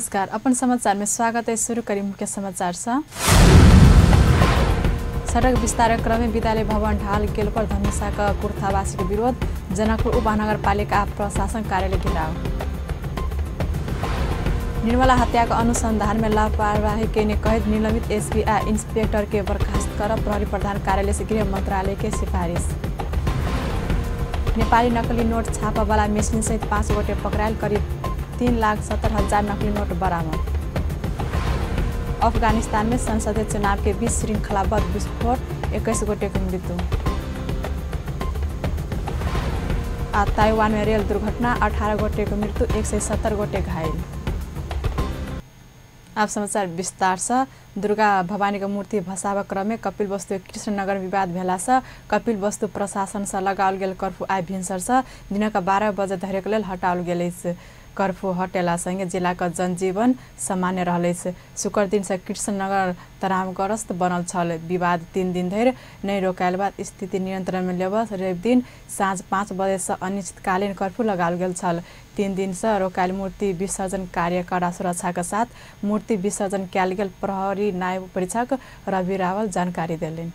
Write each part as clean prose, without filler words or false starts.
नमस्कार, अपन समाचार में स्वागत है। शुरू करी मुख्य समाचार से। सड़क विस्तार क्रम में विद्यालय भवन ढाल गेल पर धनुषा का कुर्थावासी के विरोध, जनकपुर उपमहानगरपालिका प्रशासन कार्यालय घेराव। निर्मला हत्या का अनुसंधान में लापरवाही केने कहैत निलंबित एसपी आ इंस्पेक्टर के बर्खास्त कर प्रहरी प्रधान कार्यालय से गृह मंत्रालय के सिफारिश। नेपाली नकली नोट छापा वाला मशीन सहित 5 गोटे पकड़ायल, करीब 3,70,000 नकली नोट बरामद। अफगानिस्तान में संसदीय चुनाव के बीच श्रृंखलाबद्ध विस्फोट, 21 गोटे की मृत्यु। आ ताइवान में रेल दुर्घटना, 18 गोटे की मृत्यु, 170 गोटे घायल। आप समाचार विस्तार से। दुर्गा भवानी के मूर्ति भसाव क्रम में कपिलवस्तु कृष्णनगर विवाद भेला से कपिलवस्तु प्रशासन से लगाओल गेल कर्फ्यू आइ भिनसर से दिनक 12 बजे धरिक लेल हटाओल गेल अछि। कर्फ्यू हटेला संगे जिला के जनजीवन सामान्य रहल अछि। शुक्र दिन से कृष्णनगर तनावग्रस्त बनल छल। विवाद 3 दिन धरि नहि रोकायल बाद स्थिति नियंत्रण में लेबऽ रवि दिन साँझ 5 बजे से अनिश्चितकालीन कर्फ्यू लगाओल गेल छल। 3 दिन से रोकायल मूर्ति विसर्जन कार्य कड़ा सुरक्षा के साथ मूर्ति विसर्जन कयल गेल प्रहरी नायब परीक्षक रवि रावल जानकारी देलनि।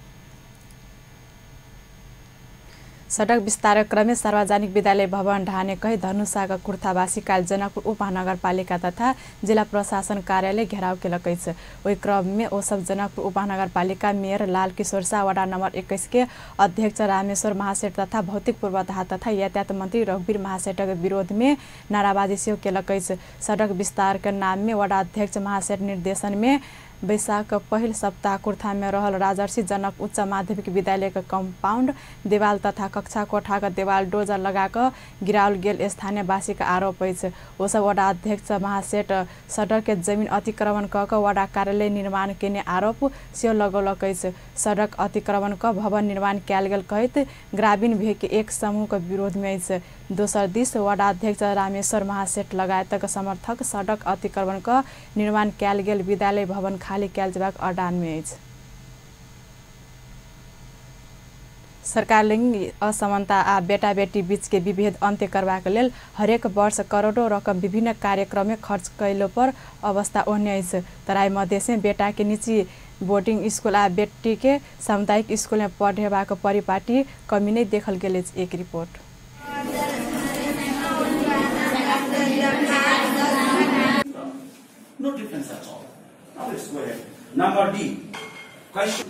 सड़क विस्तार क्रम में सार्वजनिक विद्यालय भवन ढाने कही धनुषा का कुर्थावासी काल जनकपुर उपमहानगरपालिका तथा जिला प्रशासन कार्यालय घेराव केलक अछि। ओहि क्रम में ओ सब जनकपुर उपमहानगरपालिका mayor Lal Kishore Shah, ward number 21 के अध्यक्ष रामेश्वर महासेठ तथा भौतिक पूर्वाधार तथा यातायात मंत्री रघुवीर महासेठक विरोध में नाराबाजी सेहो केलक अछि। सड़क विस्तार के नाम में वार्डाध्यक्ष महासेठ निर्देशन में बैशाख पहिल सप्ताह कुर्था में रहल राजर्षि जनक उच्च माध्यमिक विद्यालय के कंपाउंड देवाल तथा कक्षा कोठा के देवाल डोजर लगाकर गिराओल गेल स्थानीयवासी के आरोप अछि। ओ सब वार्डाध्यक्ष महासेठ सड़क के जमीन अतिक्रमण क के वार्ड कार्यालय निर्माण केने आरोप सेहो लगौलक अछि। सड़क अतिक्रमण क भवन निर्माण कयल गेल कहैत ग्रामीण भेग के एक समूह के विरोध में अछि। दोसर दिस वार्डाध्यक्ष रामेश्वर महासेठ लगायतक समर्थक सड़क अतिक्रमण क निर्माण कयल गेल विद्यालय भवन खाली कयल जेबाक अडान में अछि। सरकार लिंग असमानता आ बेटा बेटी बीच के विभेद अन्त्य करबाक लेल हरेक वर्ष करोड़ों रकम विभिन्न कार्यक्रम में खर्च कयलो पर अवस्था ओहने अछि। तराई मधेश में बेटा के निजी बोर्डिंग स्कूल आ बेटी के सामुदायिक स्कूल में पढ़ेबाक परिपाटी कमी नहि देखल गेल अछि। एक report. No difference at all. Now let's go ahead. Number D. Question.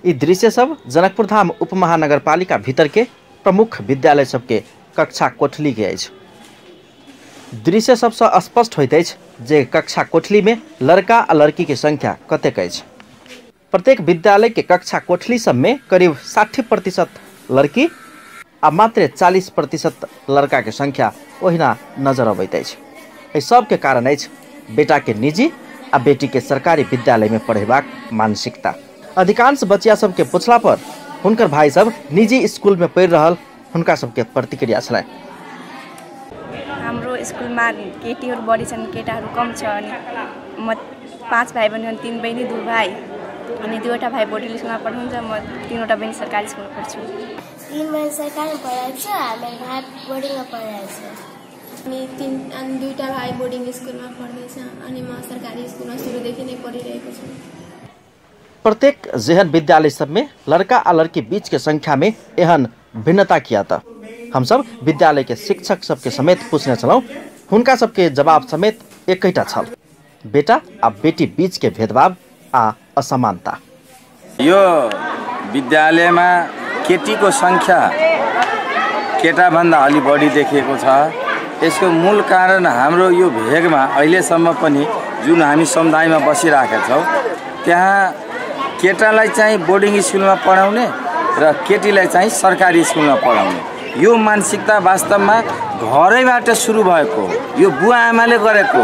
ई दृश्य सब जनकपुर धाम उपमहानगरपालिका भीतर के प्रमुख विद्यालय सबके कक्षा कोठली के अछि। दृश्य सबसँ स्पष्ट होइत अछि जे कक्षा कोठली में लड़का आ लड़की के संख्या कतेक अछि। प्रत्येक विद्यालय के कक्षा कोठली सब में करीब 60% लड़की आ मात्र 40% लड़का के संख्या ओहिना नजर अबैत अछि। एहि सबके कारण अछि बेटा के निजी आ बेटी के सरकारी विद्यालय में पढ़ेबाक मानसिकता। अधिकांश बच्चा सबके पूछला पर हुनकर भाई सब निजी स्कूल में पढ़ि रहल हुनका सबके प्रतिक्रिया छलै। हाम्रो स्कुलमा केटीहरू बढी छन्, केटाहरू कम छ। अनि म 5 भाइ बहिनी, 3 बहिनी 2 भाइ, अनि 2 वटा भाइ बोर्डिङ स्कुलमा पढ्नुहुन्छ, म 3 वटा बहिनी सरकारी स्कुलमा पढ्छु। 3 बहिनी सरकारीमा पढाएको छ, मेरो भाइ बोर्डिङमा पढिरहेको छ। अनि 2 भाइ बोर्डिङ स्कुलमा पढ्दैछ, अनि म सरकारी स्कुलमा सुरुदेखि नै पढिरहेको छु। प्रत्येक जेहन विद्यालय सब में लड़का आ लड़की बीच के संख्या में एहन भिन्नता किया त हम सब विद्यालय के शिक्षक सबके समेत पूछने छलहुँ। हुनका सबके जवाब समेत एकैटा छल, बेटा आ बेटी बीच के भेदभाव आ असमानता। यो विद्यालयमा केटीको संख्या केटाभन्दा अलि बढी देखिएको छ। यसको मूल कारण हाम्रो यो भेगमा अहिलेसम्म पनि जुन हामी समुदायमा बसिरहेका छौँ त्यहाँ केटालाई चाहिँ बोर्डिङ स्कुलमा पढाउने र केटीलाई चाहिँ सरकारी स्कुलमा पढाउने यो मानसिकता वास्तवमा घरैबाट सुरु भएको, यो बुवा आमाले गरेको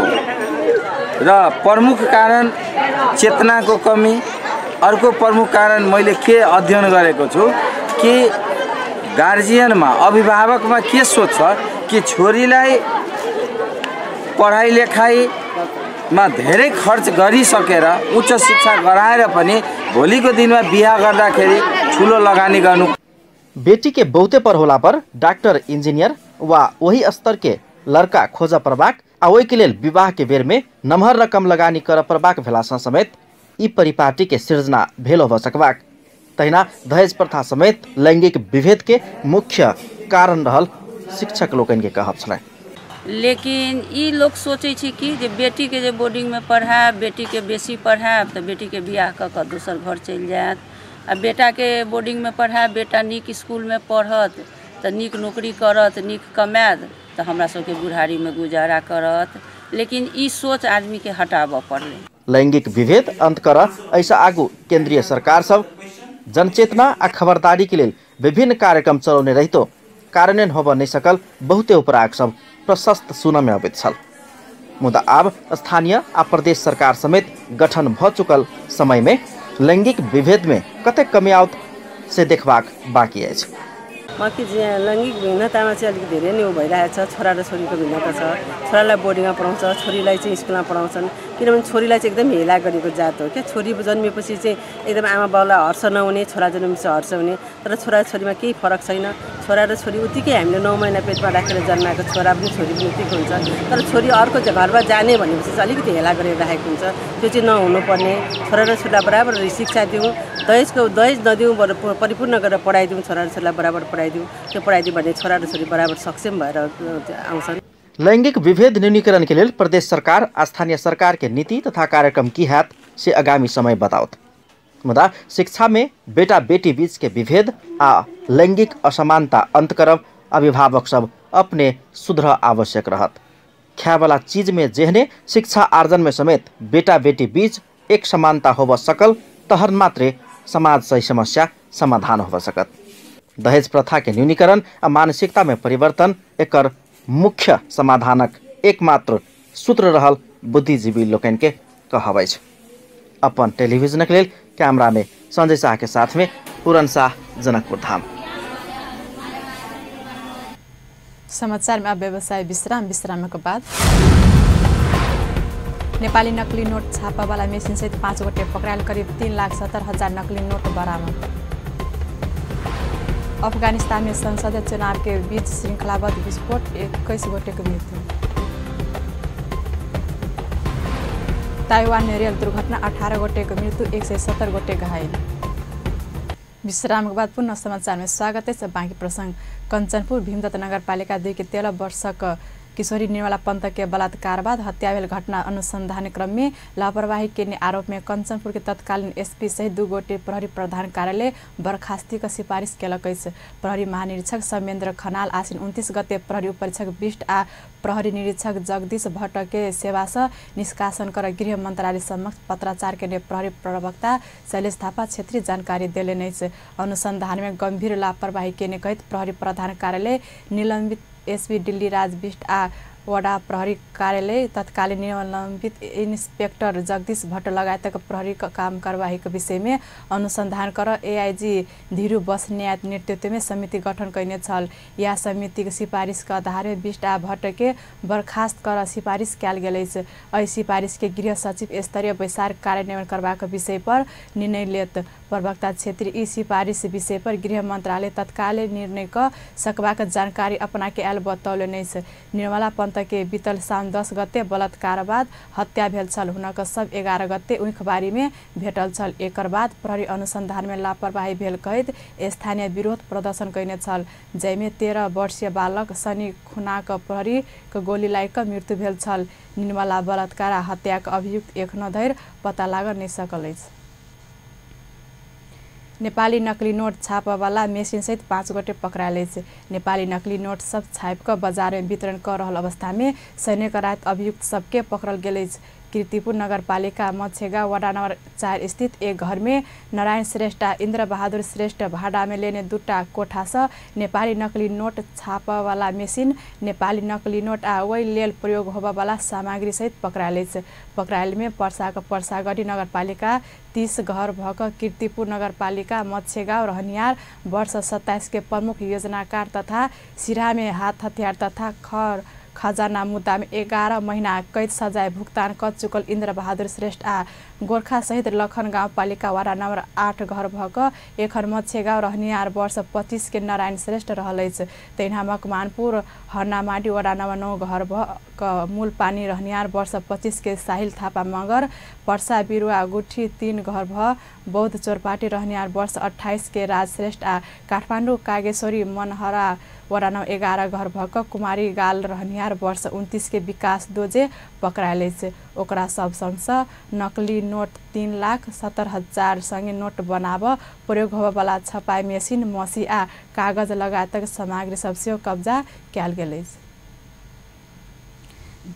र प्रमुख कारण चेतनाको कमी। अर्को प्रमुख कारण मैले के अध्ययन गरेको छु कि गार्जियनमा अभिभावकमा के सोच छ कि छोरीलाई पढाइ लेखाइमा धेरै खर्च गरिसकेर उच्च शिक्षा गराएर पनि भोलिको दिनमा बिहा गर्दाखेरि ठुलो लगानी गर्नु बेटी के बहुते पढ़ौला पर डॉक्टर इंजीनियर वा वही स्तर के लड़का खोज पड़बाक आ ओहि के लेल विवाह के बेर में नमहर रकम लगानी कर पड़बाक भेलासँ समेत ई परिपाटी के सृजना भेल होब सकबाक। तहिना दहेज प्रथा समेत लैंगिक विभेद के मुख्य कारण रहल शिक्षक लोकनि के कहब छलनि। लेकिन ई लोक सोचै छै कि जे बेटीके जे बोर्डिंगमे पढ़ायब, बेटीके बेसी पढ़ायब तऽ बेटीके बियाह कऽ कऽ दोसर घर चलि जायत, आ बेटाके बोर्डिंगमे पढ़ायब, बेटा नीक स्कूलमे पढ़त तऽ नीक नौकरी करत, नीक कमायत तऽ हमरा सबके बुढ़ारीमे गुजारा करत। लेकिन ई सोच आदमीके हटाबऽ पड़लै। लैंगिक विभेद अंत कर एहिसँ आगू केंद्रीय सरकार सब जनचेतना आ खबरदारी के लेल विभिन्न कार्यक्रम चलौने रहितो कार्यान्वयन होबऽ नहि सकल बहुते उपराग सब प्रशस्त सुनमे अबैत छल। मुदा आब स्थानीय आ प्रदेश सरकार समेत गठन भऽ चुकल समय में लैंगिक विभेद में कतेक कमी आओत से देखबाक बाँकी अछि। बाँकी लैङ्गिक भिन्नतामा चाहिँ अलिक धेरै नै भइरहेको छ। छोरा र छोरीको भिन्नता छ। छोरालाई बोर्डिङमा पढाउँछ, छोरीलाई चाहिँ स्कुलमा पढाउँछन्, किनभने छोरीलाई चाहिँ एकदम हेला गरेको जात हो क्या। छोरी जन्मेपछि चाहिँ एकदम आमा बाउलाई हर्ष नहुने, छोरा जन्मेपछि हर्ष हुने। तर छोरा छोरीमा केही फरक छैन। छोरा र छोरी उत्तिकै हामीले 9 महिना पेटमा राखेर जन्माएको छोरा पनि छोरी पनि उत्तिकै हुन्छ। तर छोरी अर्को घरमा जाने भनेपछि चाहिँ अलिकति हेला गरेर राखेको हुन्छ। त्यो चाहिँ नहुनुपर्ने। छोरा र छोरीलाई बराबर शिक्षा दिउँ, दहेज नदिउँ, बरु परिपूर्ण गरेर पढाइदिउँ, छोरा र छोरीलाई बराबर पढाइदिउँ। त्यो पढाइदिउँ भने छोरा र छोरी बराबर सक्षम भएर आउँछन्। लैंगिक विभेद न्यूनीकरण के लेल प्रदेश सरकार आ स्थानीय सरकार के नीति तथा कार्यक्रम की हैत से आगामी समय बताओत। मुदा शिक्षा में बेटा बेटी बीच के विभेद आ लैंगिक असमानता अंत करब अभिभावक सब अपने सुधर आवश्यक रहत। खायवाला चीज में जेहने शिक्षा आर्जन में समेत बेटा बेटी बीच एक समानता होब सकल तहन मात्रे समाज सही समस्या समाधान होब सकत। दहेज प्रथा के न्यूनीकरण आ मानसिकता में परिवर्तन एकर मुख्य समाधानक एकमात्र सूत्र रहल बुद्धिजीवी लोकनि के कहब अछि। अपन टेलीविजनक लेल कैमरा में संजय शाह के साथ में पूरन शाह, जनकपुर धाम। समाचार में अब व्यवसाय विश्राम। विश्राम के बाद नेपाली नकली नोट छापावाला मेसिन सहित 5 गोटे पकड़ायल, करीब 3,70,000 नकली नोट बरामद। अफगानिस्तान में संसदीय चुनाव के बीच श्रृंखलाबद्ध विस्फोट, 21 गोटे की मृत्यु। ताइवान में रेल दुर्घटना, 18 गोटे की मृत्यु, 170 गोटे घायल। विश्राम के बाद पुनः समाचार में स्वागत है। बाकी प्रसंग कंचनपुर भीमदत्त नगरपालिका 2 के 13 वर्षक किशोरी निर्मला पंत के बलात्कार बाद हत्या भेल घटना अनुसंधान क्रम में लापरवाही के आरोप में कंचनपुर के तत्कालीन एसपी सहित 2 गोटे प्रहरी प्रधान कार्यालय बर्खास्ती के सिफारिश केलक अछि। प्रहरी महानिरीक्षक समेन्द्र खनाल आश्विन 29 गते प्रहरी उपरीक्षक विष्ट आ प्रहरी निरीक्षक जगदीश भट्ट के सेवा से निष्कासन कर गृह मंत्रालय समक्ष पत्राचार के प्रहरी प्रवक्ता शैलेश थापा क्षेत्री जानकारी देलनि अछि। अनुसंधान में गंभीर लापरवाही केने कहैत प्रहरी प्रधान कार्यालय निलंबित एसपी दिल्ली राज विष्ट आ वडा प्रहरी कार्यालय तत्कालीन निलंबित इंस्पेक्टर जगदीश भट्ट लगायतक प्रहरी काम कारवाही के विषय में अनुसंधान कर एआईजी धीरू बस्नेत नेतृत्व में समिति गठन कयने छल। यह समिति के सिफारिश के आधार में विष्ट आ भट्ट के बर्खास्त कर सिफारिश कयल गेल अछि। एहि सिफारिश के गृह सचिव स्तरीय बैसार कार्यान्वयन करबाक विषय पर निर्णय लेत। प्रवक्ता क्षेत्री ई सिफारिश विषय पर गृह मंत्रालय तत्काल निर्णय क सकबाक जानकारी अपना के आयल बतौलनि अछि। निर्मला पंत के बीतल साउन 10 गते बलात्कार बाद हत्या भेल छल। हुनक शव 11 गते उखबारी में भेटल छल। एकर बाद प्रहरी अनुसंधान में लापरवाही भेल कहैत स्थानीय विरोध प्रदर्शन कयने छल, जाहिमे 13 वर्षीय बालक शनि खुनाक प्रहरी के गोली लागि क मृत्यु भेल छल। निर्मला बलात्कार आ हत्याक अभियुक्त एखनो धरि पता लागल नहि सकल अछि। नेपाली नकली नोट छापवाला मेसिन सहित 5 गोटे पकड़ायल अछि। नेपाली नकली नोट सब छापि कऽ बाजार में वितरण कऽ रहल अवस्था में शनिक राति अभियुक्त सबके पकड़ल गेल अछि। कीर्तिपुर नगरपालिका मछेगा वडा नंबर 4 स्थित एक घर में नारायण श्रेष्ठ आ इंद्र बहादुर श्रेष्ठ भाड़ा में लेने 2टा कोठा से नेपाली नकली नोट छापवाला मेसिन, नेपाली नकली नोट आ ओहि लेल प्रयोग होबयवला सामग्री सहित पकड़ायल अछि। पकड़ायल में पर्साक पर्सागढी नगरपालिका 30 घर भऽ कऽ कीर्तिपुर नगरपालिका मछेगाँव रहनिहार वर्ष 27 के प्रमुख योजनाकार तथा सिराहा में हाथ हथियार तथा खर खजाना मुद्दामे 11 महिना कैद सजाय भुगतान क चुकल इन्द्र बहादुर श्रेष्ठ आ गोरखा सहित लखन गाउँपालिका वाडा नम्बर 8 घर भक एखन मच्छेगाउँ रहनिहार वर्ष 25 के नारायण श्रेष्ठ रहल अछि। तहिना मकवानपुर हर्नामाडी वडा नम्बर 9 घर क मूलपानी रहनिहार वर्ष 25 के साहिल थापा मगर, पर्सा बिरुवा गुठी 3 घर भ बौद्ध चोरपाटी रहनिहार वर्ष 28 के राज श्रेष्ठ आ काठमाडौँ कागेश्वरी मनहरा वडा नम्बर 11 घर भक कुमारी गाल रहनिहार वर्ष 29 के विकास दोजे पकड़ायल अछि। ओकरा सब सँगसँ नकली नोट 3,70,000 सँगे नोट बनाब प्रयोग होबयवला छपाई मेसिन, मसी आ कागज लगायतक सामग्री सब सेहो कब्जा कयल गेल अछि।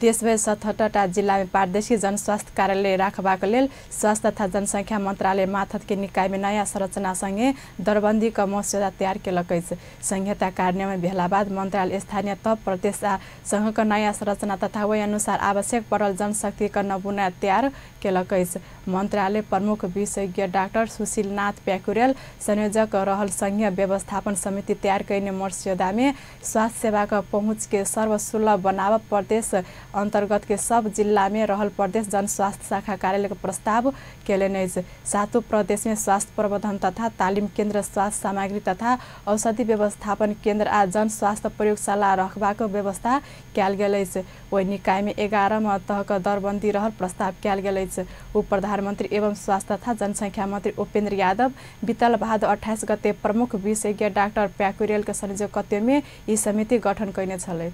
देशभरि 77टा जिल्लामे प्रादेशिक जनस्वास्थ्य कार्यालय राखबाक लेल स्वास्थ्य तथा जनसङ्ख्या मन्त्रालय मार्फतके निकायमे नयाँ संरचना सँगे दरबन्दीक मस्यौदा तयार केलक अछि। संहिता कार्यान्वयन भेला बाद मन्त्रालय स्थानीय तह, प्रदेश आ संघक नयाँ संरचना तथा ओहि अनुसार आवश्यक पड़ल जनशक्तिक नमूना तयार केलक अछि। मन्त्रालय प्रमुख विशेषज्ञ डाक्टर सुशीलनाथ प्याकुरेल संयोजक रहल संघीय व्यवस्थापन समिति तयार कयने मस्यौदामे स्वास्थ्य सेवाक पहुँचके सर्वसुलभ बनाब प्रदेश अन्तर्गत के सब जिल्ला में रहल प्रदेश जनस्वास्थ्य शाखा कार्यालय के प्रस्ताव केलनि अछि। सातों प्रदेश में स्वास्थ्य प्रबंधन तथा तालिम केन्द्र, स्वास्थ्य सामग्री तथा औषधि व्यवस्थापन केन्द्र आ जनस्वास्थ्य प्रयोगशाला रखबाक व्यवस्था कयल गेल अछि। ओहि निकाय में 11 तहक दरबन्दी रहल प्रस्ताव कयल गेल अछि। उप प्रधानमन्त्री एवं स्वास्थ्य तथा जनसङ्ख्या मन्त्री उपेन्द्र यादव बितल भादो 28 गते प्रमुख विशेषज्ञ डाक्टर प्याकुरेल के संयोजकत्वमे ई समिति गठन कयने छलथि।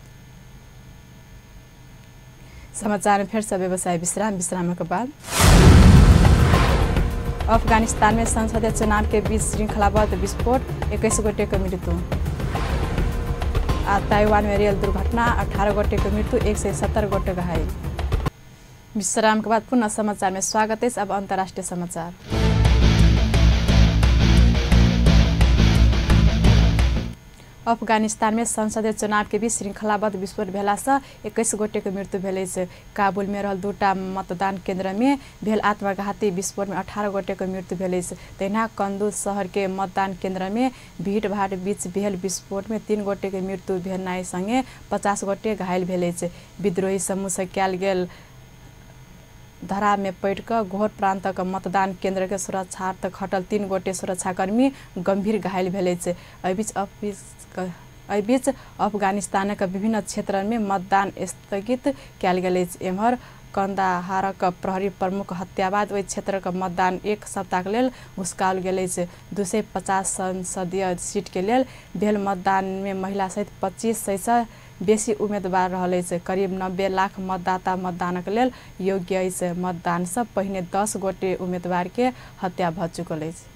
समाचार में फिर से व्यवसाय विश्राम, विश्राम के बाद अफगानिस्तान में संसदीय चुनाव के बीच श्रृंखलाबद्ध विस्फोट, 21 गोटे के मृत्यु। आ ताइवान में रेल दुर्घटना, 18 गोटे के मृत्यु, 170 गोटे घायल। विश्राम के बाद पुनः समाचार में स्वागत है। अब अंतर्राष्ट्रीय समाचार। अफगानिस्तान में संसदीय चुनाव के बीच श्रृंखलाबद्ध विस्फोट भेलासँ 21 गोटे के मृत्यु भेल अछि। काबुल में रहल 2टा मतदान केंद्र में भेल आत्मघाती विस्फोट में 18 गोटे के मृत्यु भेल अछि। तहिना कंदुज शहर के मतदान केंद्र में भीड़भाड़ बीच भेल विस्फोट में 3 गोटे के मृत्यु भेनाइ संगे 50 गोटे घायल भेल अछि। विद्रोही समूह से कयल गेल धरा में पड़ि कऽ घोर प्रान्तक मतदान केंद्र के सुरक्षार्थ खटल 3 गोटे सुरक्षाकर्मी गंभीर घायल भेल अछि। एहि बीच अफगानिस्तानक विभिन्न क्षेत्र में मतदान स्थगित कयल गेल अछि। एम्हर कंदाहारक प्रहरी प्रमुख हत्या बाद ओहि क्षेत्रक मतदान 1 सप्ताहक लेल घुसकाओल गेल अछि। 250 संसदीय सीट के लेल भेल मतदान में महिला सहित 2500 सँ बेसी उम्मीदवार रहल अछि। करीब 90 लाख मतदाता मतदानक लेल योग्य अछि। मतदान सँ पहिने 10 गोटे उम्मीदवार के हत्या भऽ चुकल अछि।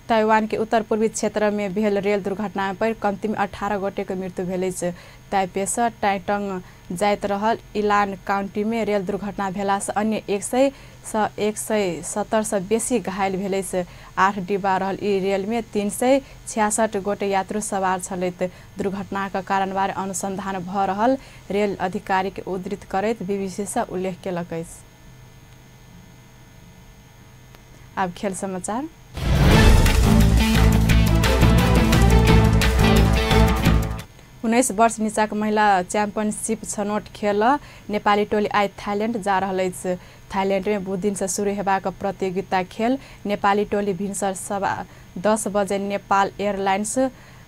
ताइवान के उत्तर पूर्वी क्षेत्र में भेल रेल दुर्घटना में पड़ि कम्ती में 18 गोटे के मृत्यु भेल अछि। ताइपेसँ टाइटंग जाइत रहल इलान काउंटी में रेल दुर्घटना भेलासँ अन्य 100 सँ 170 सँ बेसी घायल भेल अछि। 8 डिब्बा रहल ई रेल में 366 गोटे यात्रु सवार छलथि। दुर्घटनाक कारणबारे अनुसंधान भऽ रहल रेल अधिकारी के उद्धृत करैत बीबीसी सँ उल्लेख केलक अछि। आब खेल समाचार। 19 वर्ष नीचाक महिला च्याम्पियनशिप छनौट खेल नेपाली टोली आइ थाइल्याण्ड जा रहल अछि। थाइल्याण्ड में बुध दिन से शुरू हेबाक प्रतियोगिता खेल नेपाली टोली भिनसर 10:15 बजे नेपाल एयरलाइन्स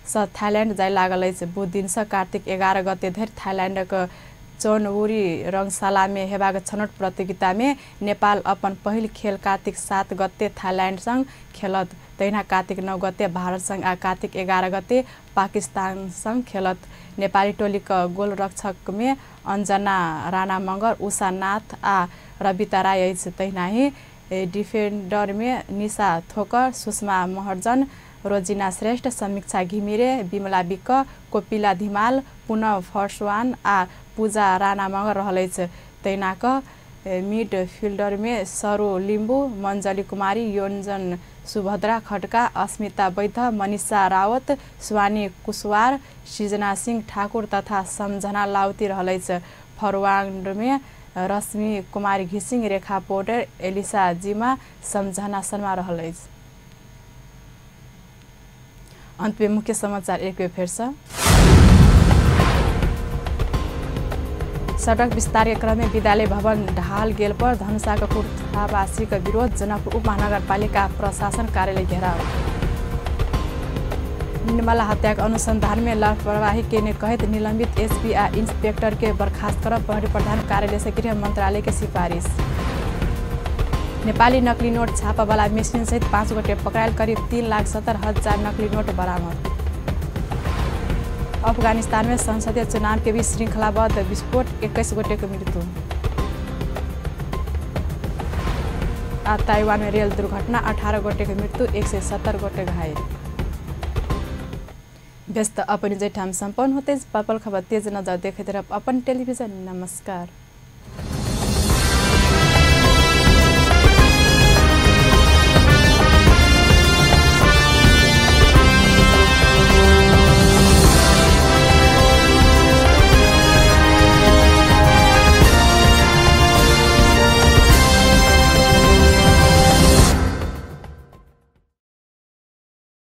सँ थाइल्याण्ड जाय लागल अछि। बुध दिन से कार्तिक 11 गते धरि थाइल्याण्डक चोनवुरी रंगशाला में हेबाक छनौट प्रतियोगिता में नेपाल अपन पहिल खेल कार्तिक 7 गते थाइल्याण्ड संग खेलत। तहिना कार्तिक 9 गते भारत संग आ कार्तिक 11 गते पाकिस्तान संग खेलत। नेपाली टोलीक गोलरक्षक में अंजना राणा मगर, उषा नाथ आ रविता राय अछि। तहिना ही डिफेंडर में निशा थोकर, सुषमा महर्जन, रोजिना श्रेष्ठ, समीक्षा घिमिरे, विमला विक, कोपिला धिमाल, पुनः फर्सवान आ पूजा राणा मगर रहल अछि। तहिना क मिडफिल्डर में सरो लिम्बू, मंजली कुमारी, योनजन सुभद्रा खड्का, अस्मिता वैद्य, मनीषा रावत, स्वानी कुशवार, सृजना सिंह ठाकुर तथा सम्झना लाउती रहल अछि। फॉरवर्ड में रश्मि कुमारी घिसिङ, रेखा पौडेल, एलिसा जिमा, सम्झना शर्मा रहल अछि। अंत में मुख्य समाचार एक बेर फेर से। सड़क विस्तार के क्रम में विद्यालय भवन ढाल गेल पर धनुषा के कुर्थावासी के विरोध। जनकपुर उपमहानगरपालिका प्रशासन कार्यालय घेराव। निर्मला हत्या के अनुसंधान में लापरवाही केने कहैत निलंबित एसपी आ इंस्पेक्टर के बर्खास्त करब प्रहरी प्रधान कार्यालय से गृह मंत्रालय के सिफारिश। नेपाली नकली नोट छापावाला मशीन सहित 5 गोटे पकड़ायल, करीब 3,70,000 नकली नोट बरामद। अफगानिस्तान में संसदीय चुनाव के बीच श्रृंखलाबद्ध विस्फोट, 21 गोटे के मृत्यु। आ ताइवान में रेल दुर्घटना, 18 गोटे के मृत्यु, 170 गोटे घायल। व्यस्त अपन जैठाम सम्पन्न होते पल पल खबर तेज नजर देखैत रहब अपन टेलीविजन। नमस्कार।